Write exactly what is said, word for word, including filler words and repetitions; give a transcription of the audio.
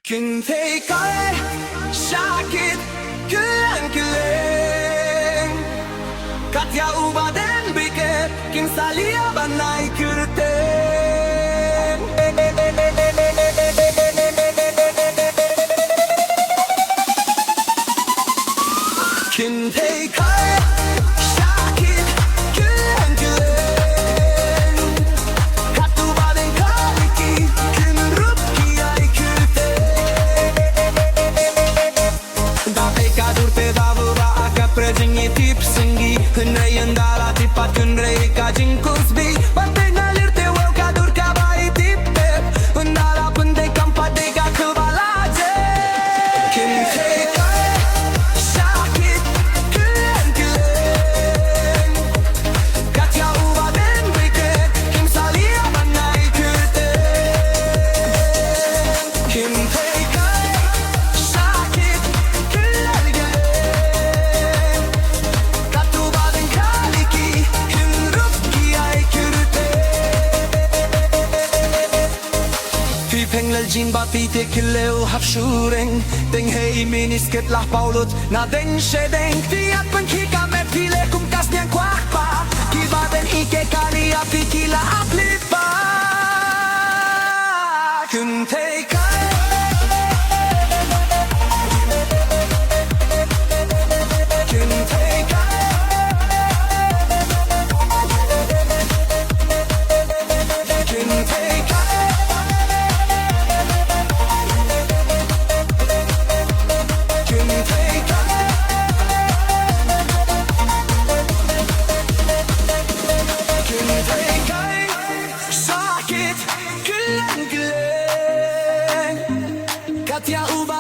Kynthei kai, shakit, kylleng kylleng. Kat ïa uba den bikep, kim salia ban ai kyrteng. Kynthei kai, shakit, kylleng kylleng. Katto ba dang kali ki, kim rup ki ai kyrteng. Da peit ka dur te da buh ba ka pyrshang ïa tip sngewbha. Hynrei ynda la tip pat kynrei ka jingkhuslai. Ban peit na lir te wow ka dur kaba i tip tip. Ynda la pyndeng kam pat dei ka kaba la jia. Kynthei kai, shakit, kylleng kylleng. Kat ïa uba den bikep, kim salia ban ai kyrteng. Kynthei kai, shakit, kylleng kylleng. Katto ba dang kali ki, kim rup ki ai kyrteng. Phi peng leh jin ba phi te kyllew hap shu reng. Dang hei mini skirt lah paw lut na dang shadeng. Phi ïa pynkhih ka met phi leh kum ka sniang kwah kpa. Kiba dang ïeit kali ïa phi ki la ap lip ba. Kynthei kai. Kynthei kai. Kynthei kai. Kynthei kai. Kynthei kai. Shakit, kylleng kylleng. Kat ïa uba